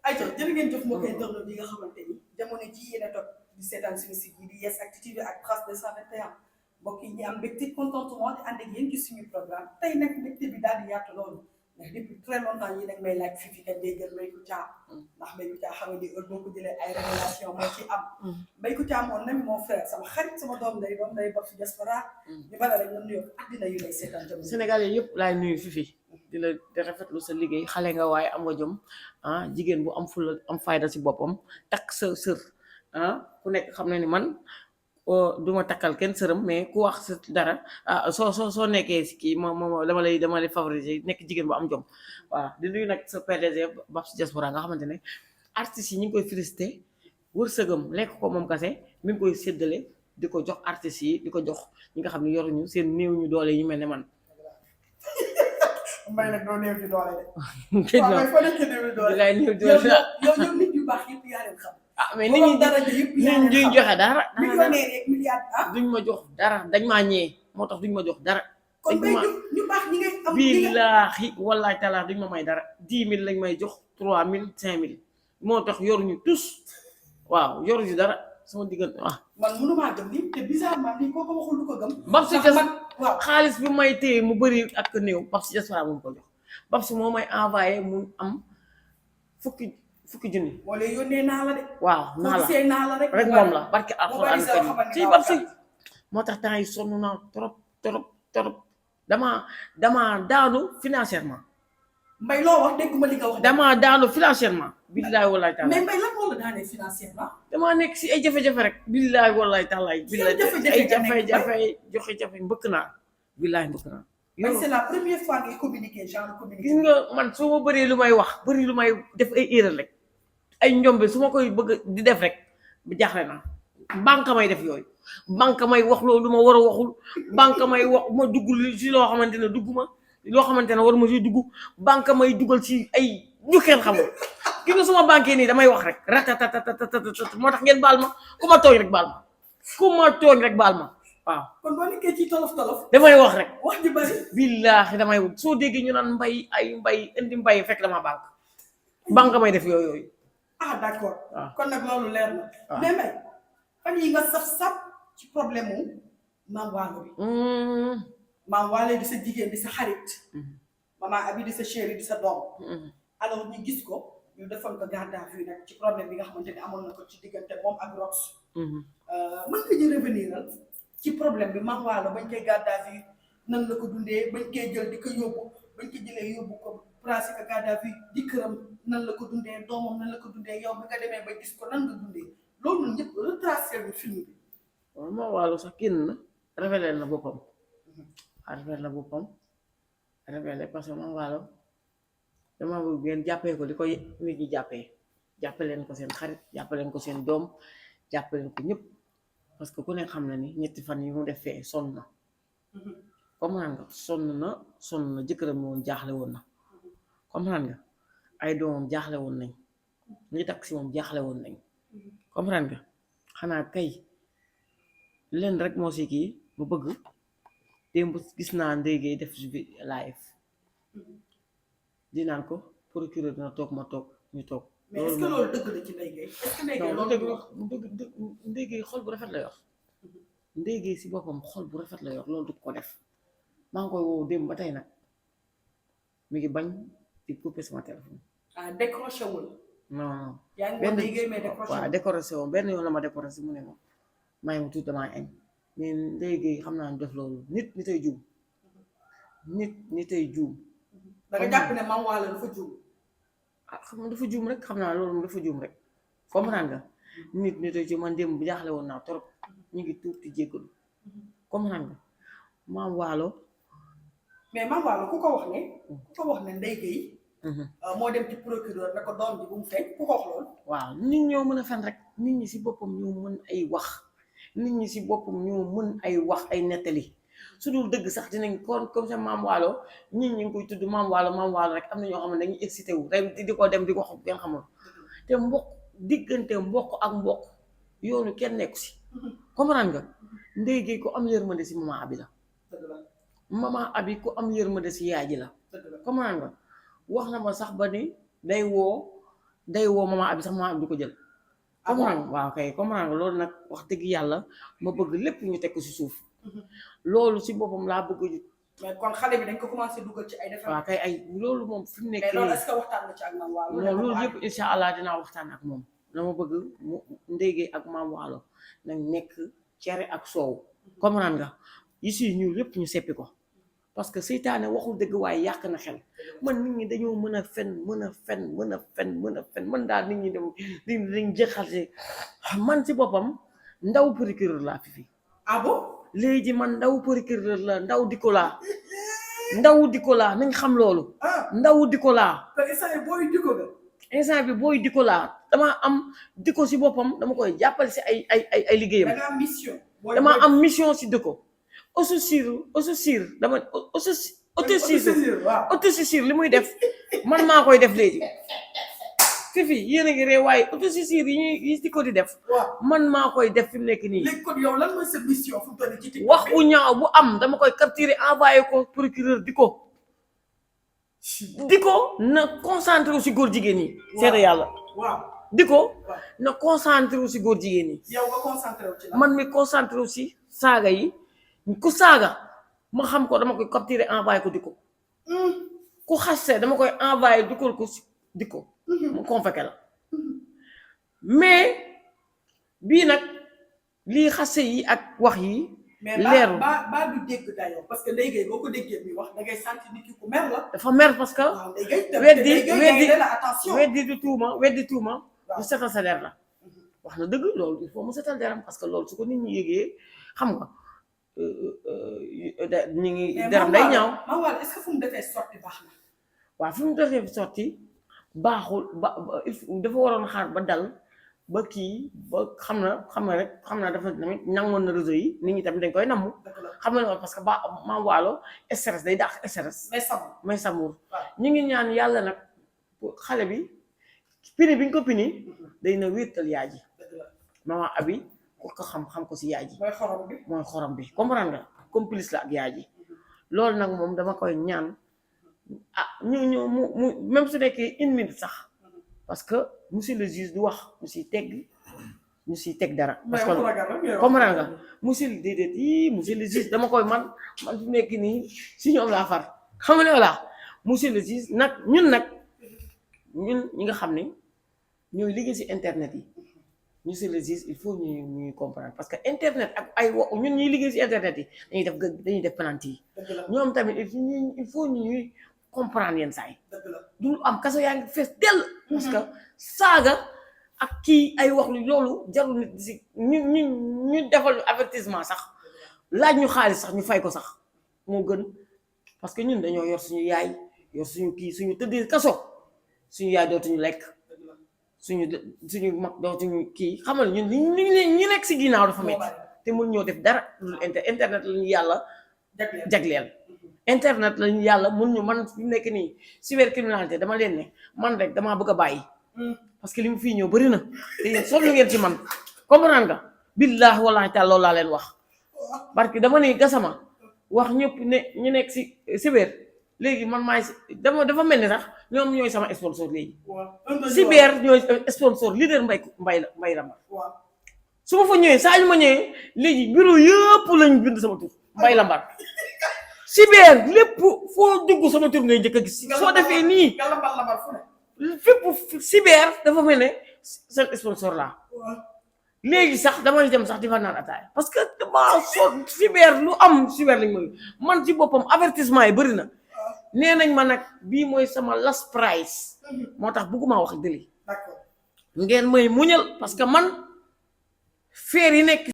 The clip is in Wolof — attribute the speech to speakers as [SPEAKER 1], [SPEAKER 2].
[SPEAKER 1] ayca jërë ngeen jëf mbokk internet yi nga xamante ni jamono ji yéen a toog di seetaan suñu site yi di Yes Actu TV ak Trace 221 mbokk yi ñu am mbégte contentement di ànd ak yéen ci suñu programme tey nag mbégte bi daal di yaatu loolu ndax depuis très longtemps yi nag may laaj Fifi kañ day jël Mbaye Kouthia ndax Mbaye Kouthia xam nga ni heure boo ko jëlee ay révélation moo ci am Mbaye Kouthia mon ami mon frère sama xarit sama doom day bokk ci diaspora ñu bala rek ñun nuyoo àddina yu lay seetaan jamono
[SPEAKER 2] Sénégal yi yëpp laay nuyu Fifi di la di rafetlu sa liggéey xale nga waaye am nga jom jigéen bu am fulla am fayda si boppam takk sa sër ku nekk xam na ni man duma takkal kenn sërëm mais ku wax sa dara soo nekkee si kii ma dama lay favoriser nekk jigéen bu am jom waaw di nuyu nag sa PDG Babs Diaspora nga xamante ne artistes yi ñu ngi koy félicité wërsëgam lekk ko moom kase mi ngi koy séddale di ko jox artistes yi di ko jox ñi nga xam ne yoruñu seen néew ñu doole ñu mel ne man
[SPEAKER 1] Mbaye nag doo néew ci doole de.
[SPEAKER 2] Géej
[SPEAKER 1] waaw Mbaye fa nekk néew ci doole. yow nit yu baax yëpp yaa leen xam.
[SPEAKER 2] mais nit ñi
[SPEAKER 1] dara yëpp yaa leen xam
[SPEAKER 2] duñ joxe dara.
[SPEAKER 1] millionnaire yeeg milliard
[SPEAKER 2] duñ ma jox dara dañ maa ñee moo tax duñ ma jox dara.
[SPEAKER 1] kon Mbaye ñu baax ñi ngay am.
[SPEAKER 2] billaahi wallaahi taala duñ ma may dara 10 000 lañ may jox 3 000 5 000 moo tax yoruñu tous waaw yoruñu dara sama diggante waaw.
[SPEAKER 1] man mënumaa gëm ni te bizarrement lii koo ko waxul lu ko gëm.
[SPEAKER 2] Babs
[SPEAKER 1] waaw
[SPEAKER 2] xaalis bi may téye mu bëri ak néew Babs Diaspora moom ko jox Babs moo may envoyé mu am fukki junni.
[SPEAKER 1] wala yónnee naa la de.
[SPEAKER 2] waaw naa la
[SPEAKER 1] rek
[SPEAKER 2] moom la barke alxuraan ci Babs moo tax temps yi sonn naa trop damaa daanu financièrement.
[SPEAKER 1] Mbaye loo wax dégguma li nga wax.
[SPEAKER 2] damaa daanu financièrement. billaay wallaay taala
[SPEAKER 1] mais Mbaye lan moo la daanee financièrement.
[SPEAKER 2] damaa nekk si ay jafe-jafe rek. billaay wallaay taala billaay ay jafe-jafe mbëkk naa. billaay mbëkk naa.
[SPEAKER 1] mais c'est la première fois ngay communiquer genre communiquer.
[SPEAKER 2] gis nga man su ma bëree lu may wax bëri lu may def ay erreur rek ay njombe su ma koy bëgg di def rek bu jaaxle naa. banque may def yooyu banque may wax loolu lu ma war a waxul banque may wax ma dugg si loo xamante ne dugg ma loo xamante ne war ma si dugg banque may dugal si ay ñu kenn xamul gis nga suma banque nii damay wax rek ratatatatatatat moo tax ngeen baal ma ku ma tooñ rek baal ma waaw.
[SPEAKER 1] kon boo nekkee ci tolof
[SPEAKER 2] damay wax rek
[SPEAKER 1] wax ji bari.
[SPEAKER 2] billaahi damay soo déggee ñu naan mbay indi mbay fekk dama banque may def yooyu.
[SPEAKER 1] d'accord.
[SPEAKER 2] waaw
[SPEAKER 1] kon nag loolu leer na. mais Mbaye fan yi nga saf ci problème mu Mame Wallo bi. Mame Wallo di sa jigéen di sa xarit. maman Abi di sa chéri di sa doom. alors ñu gis ko ñu defoon ko garde à vue nag ci problème bi nga xamante ni amoon na ko ci diggante moom ak Rox. mën nga ñu revenir ci problème bi Mame Wallo bañ koy garde à vue nan la ko dundee bañ koy jël di ko yóbbu bañ ko jëlee yóbbu ko placé ko garde à vue di këram nan la ko dundee doomam nan la ko dundee yow bi nga demee ba gis ko nan nga dundee loolu ñun ñëpp retracé wu film bi.
[SPEAKER 2] waaw Mame Wallo sax génn na révélé na boppam. révélé parce que Mame Wallo dama bëgg ngeen jàppee ko li ko nit ñi jàppaleen ko seen xarit jàppaleen ko seen doom jàppaleen ko ñëpp parce que ku ne xam na ni ñetti fan yi mu def fee sonn na comprendre nga sonn na jëkkëram woon jaaxle woon na comprendre nga ay doomam jaaxle woon nañ ñi takk si moom jaaxle woon nañ comprendre nga xanaa kay leen rek moo si kii bu bëgg démb gis naa ndéygay def live di naan ko procureur dina toog ma toog ñu toog.
[SPEAKER 1] mais est-ce que loolu dëgg la ci ndéygay. est-ce que ndéygay loolu
[SPEAKER 2] dëgg ndéygay xol bu rafet la yor. ndéygay si boppam xol bu rafet la yor loolu du ko def maa ngi koy woo démb ba tey nag mi ngi bañ di couper sama téléphone.
[SPEAKER 1] décroché wul.
[SPEAKER 2] non
[SPEAKER 1] yaa ngi woon ndéygay mais décroché wul.
[SPEAKER 2] waaw décroché woon benn yoon la ma décroché mu ne ma may ma tuuti damaa añ mais ndéygay xam naa def loolu nitay juum nitay juum.
[SPEAKER 1] da nga jàpp ne Mame Wallo dafa juum.
[SPEAKER 2] xam nga dafa juum rek xam naa loolu dafa juum rek comprendre nga nitay juum man démb bu jaaxle woon naa trop ñu ngi tuuti jéggalu comprendre nga Mame Wallo.
[SPEAKER 1] mais Mame Wallo ku ko wax ne Ndeye Gueye. moo dem ci procureur ne ko doom ji bu mu feeñ ku ko wax loolu.
[SPEAKER 2] waaw nit ñoo mën a fen rek nit ñi si boppam ñoo mën ay wax ay nettali. su dul dëgg sax dinañ kon comme ça Mame Wallo ñi ngi koy tudd Mame Wallo rek am na ñoo xam ne dañuy excité wu rek di ko dem di ko xam kenn xamul te diggante mbokk ak mbokk yoonu kenn nekku si comprendre nga Ndeye Gueye ku am yërmande si maman Abi la maman Abi ku am yërmande si yaay ji la comprendre nga wax na ma sax ba ni day woo day woo maman abi sax maman abi du ko jël. comprendre nga waaw kay comprendre nga loolu nag wax dëgg yàlla ma bëgg lépp ñu teg ko si suuf. loolu si boppam laa bëgg.
[SPEAKER 1] mais kon xale bi dañ ko commencé dugal ci ay defar.
[SPEAKER 2] waaw kay ay loolu moom fi mu nekk
[SPEAKER 1] mais loolu est-ce que waxtaan nga ci ak Mame Wallo.
[SPEAKER 2] non loolu yëpp incha allah dinaa waxtaan ak moom. dama bëgg mu ndéygee ak Mame Wallo nañ nekk cere ak soow. comprendre nga yi si ñu yëpp ñu seppi ko parce que seytaane waxul dëgg waaye yàq na xel man nit ñi dañoo mën a fen man daal nit ñi dañ jëxate man si boppam ndaw procureur laa fi.
[SPEAKER 1] ah bon.
[SPEAKER 2] léegi man ndaw procureur la ndaw diko laa nañ xam loolu. ndaw diko laa.
[SPEAKER 1] instant booy diko ga.
[SPEAKER 2] instant bi booy diko laa damaa am diko si boppam dama koy jàppale si ay liggéeyam.
[SPEAKER 1] da nga am mission.
[SPEAKER 2] damaa am mission si diko. autosaisir dama autosaisir li muy def man maa koy def léegi. fifi yéen a ngi ree waaye autosaisir yi diko di def. man maa koy def fi mu nekk nii.
[SPEAKER 1] léegi kon yow lan mooy sa mission fu mu toll ci
[SPEAKER 2] wax bu ñaaw bu am dama koy capturer envoyé ko procureur diko na concentré wu si góor jigéen yi. seede yàlla.
[SPEAKER 1] waaw
[SPEAKER 2] diko na concentré wu si góor jigéen yi.
[SPEAKER 1] yow nga concentré wu ci la.
[SPEAKER 2] man mi concentré wu si saaga yi ku saaga ma xam ko dama koy capturer envoyé ko diko. ku xaste dama koy envoyé diko ko si diko. mu convoqué la mais bii nag lii xase yi ak wax yi. leerul
[SPEAKER 1] mais ba du dégg dayoo parce que Ndeye Gueye boo ko déggee mi wax da ngay sentir nit ki ku mer la.
[SPEAKER 2] dafa mer parce que.
[SPEAKER 1] waaw
[SPEAKER 2] weddi du tuuma du setal sa der la. wax na dëgg loolu il faut mu setal deram parce que loolu su ko nit ñi yëgee xam nga ñu ngi deram day ñaaw.
[SPEAKER 1] Mame Wallo est-ce que fu mu defee sorti baax na.
[SPEAKER 2] waaw fu mu defee sorti baaxul dafa waroon xaar ba dal ba kii ba xam na rek dafa tamit nangoon na réseau yi nit ñi tamit dañ koy namm. xam na parce que Mame Wallo stress day dàq stress. may samour ñu ngi ñaan yàlla nag xale bi pini bi ñu ko pini day na wéetal yaay ji. maman abi ku ko xam ko si yaay ji. mooy xorom bi comprendre nga complice la ak yaay ji. loolu nag moom dama koy ñaan ñu mu même su nekkee 1 minute sax parce que monsieur le juge du wax mu siy teg dara. parce que comprendre nga monsieur le déedéet monsieur le juge dama koy man fi nekk nii si ñoom laa far xam nga walla monsieur le juge nag ñun ñi nga xam ne ñooy liggéey si internet yi monsieur le juge il faut ñuy comprendre parce que internet ak ay ñun ñuy liggéey si internet yi dañuy def penalty yi ñoom tamit il faut ñuy comprendre yenn saa yi du am kaso yaa ngi fees dell parce que saaga ak kii ay wax lu loolu jarul nit si ñu defal avertissement sax laaj ñu xaalis sax ñu fay ko sax moo gën parce que ñun dañoo yor suñu yaay yor suñu kii suñu tëddee kaso suñu yaay dootuñu lekk suñu mag dootuñu kii xamal ñun ñu nekk si ginnaaw dafa metti te mën ñoo def dara lu internet lañu yàlla jagleel internet lañu yàlla mën ñu man fi nekk nii cybercriminalité dama leen ne man rek damaa bëgg a bàyyi parce que li mu fii ñëw bëri na te soxla ngeen ci man comprendre nga billaahi wallaahi taala loolu laa leen wax parce que dama ne Gassama wax ñëpp ne ñu nekk si cyber léegi man maay dafa mel ni sax ñoom ñooy sama sponsor léegi cyber ñooy sponsor leader mbay la su ma fa ñëwee saa ñu ma ñëwee léegi bureau yëpp lañ bind sama tur mbay la mbar cyber lépp foo dugg sama tur ngay njëkk a gis soo defee nii fépp cyber dafa mel ne seen sponsor laa léegi sax damay dem sax di fa naan ataaya parce que dama so cyber lu am cyber lañ mooy man ci boppam avertissement yi bëri na nee nañ ma nag bii mooy sama last price moo tax bëgguma wax dëli ngeen may muñal parce que man feer yi nekk